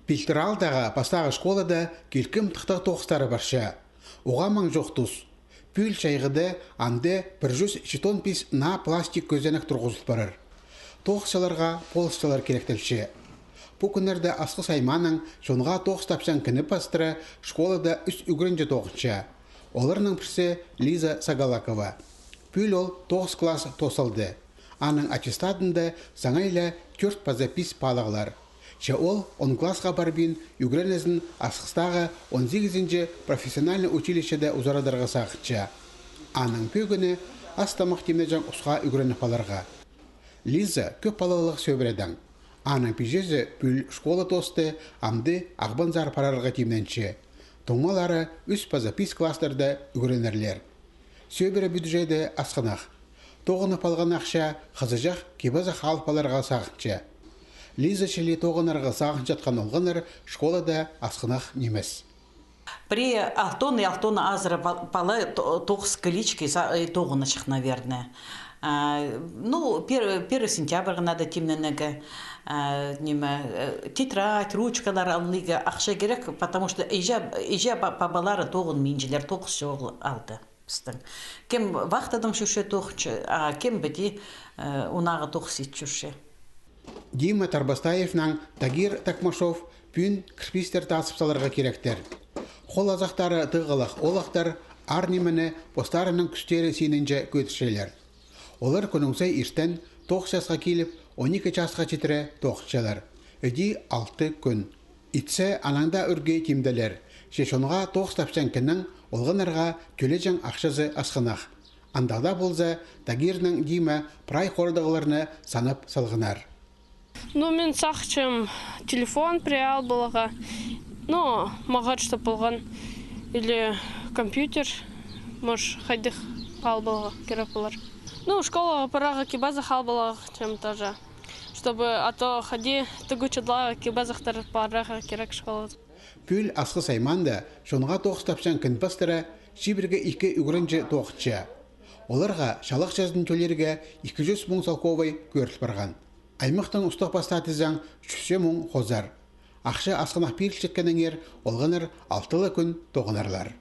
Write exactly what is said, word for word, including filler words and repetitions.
Пилтір аалдағы пастағы школада килкім тыхтағ тоғыстары парча. Уғаа маң чох тус. Пӱӱл чайғыда амды пір чӱс читон пис наа пластик кӧзенек турғызыл парар. Тоғысчыларға полысчылар киректелче. Пу кӱннерде Асхыс аймааның чонға тоғыс тапчаң кіні пастыра школада ӱс ӱгренҷі тоғынча. Оларның пірсі Лиза Сагалакова. Пӱӱл ол тоғыс класс тоос салды. Аның аттестадында саңай ла тӧрт паза пис палығлар. Че ол он классха парбин ӱгренізін Асхыстағы он сигізінҷі профессиональный училищеде узарадарға сағынча. Аның пӧгіні ас-тамах тимнеҷең усха ӱгреніп аларға. Лиза кӧп палалығ сӧбіредең. Аның пиҷезі пӱӱл школа тоосты, амды Ағбанзар парарға тимненче. Туңмалары ӱс паза пис класстарда ӱгренерлер. Сӧбіре пӱдірҷең дее асхынах. Тоғынып алған ахча хызыҷах кип-азах алып аларға сағынча. Лиза чіли тоғынарға сағынчатхан олғаннар школада асхынах нимес. Пірее алтон, алтон азыра пал-, пала то-, тоғыс клички са-, э, тоғынчатхан, наверное. А, ну, пер-, первый сентябрьға надо тимненерге, а, ниме, э, тетрадь, ручкалар аларға ахча кирек, потому что иҷе, иҷе па-, пабалары тоғынминчелер, тоғыс чоғыл алды пістің. Кем вахтадаң чӧрче тоғынча, а кем піди, э, унаға тоғыс ит чӧрче. Дима Тарбастаевнаң Тагир Такмашов пӱӱн кірпистер тазып саларға киректер. Хол азахтары тығылах олахтар аар нимені постарының кӱстері синінҷе кӧдірчелер. Олар кӱннің сай иртен тоғыс часха киліп, он ікі часха читіре тоғынчалар. Іди алты кӱн. Итсе, анаң даа ӱрге тимделер. Че чонға тоғыс тапчаң кіннең олғаннарға тӧлеҷең ахчазы асхынах. Андағ даа полза, Тагирнаң Дима прай хорыдығларны санап салғаннар. Ну, мин сағынчам, телефон пірее алып аларға. Ну, мағат, чтоб полған. Или компьютер, может, хайдағ алып аларға кирек полар. Ну, школаға парарға кип-азах алып аларға сағынчам тоже. Чтобы, а то хайди тігі чыллағы кип-азахтар парарға кирек школаға. Пӱӱл Асхыс аймаанда чонға тоғыс тапчаң кін пастыра чибіргі ікі ӱгренҷі тоғынча. Оларға чал ахчазын тӧлирге ікі чӱс муң салковай кӧріл парған. Аймахтың устағ-пастаа тізең чӱс муң хозар. Ахча асхынах пирілчеткеннеңер олғаннар алты ла кӱн тоғынарлар.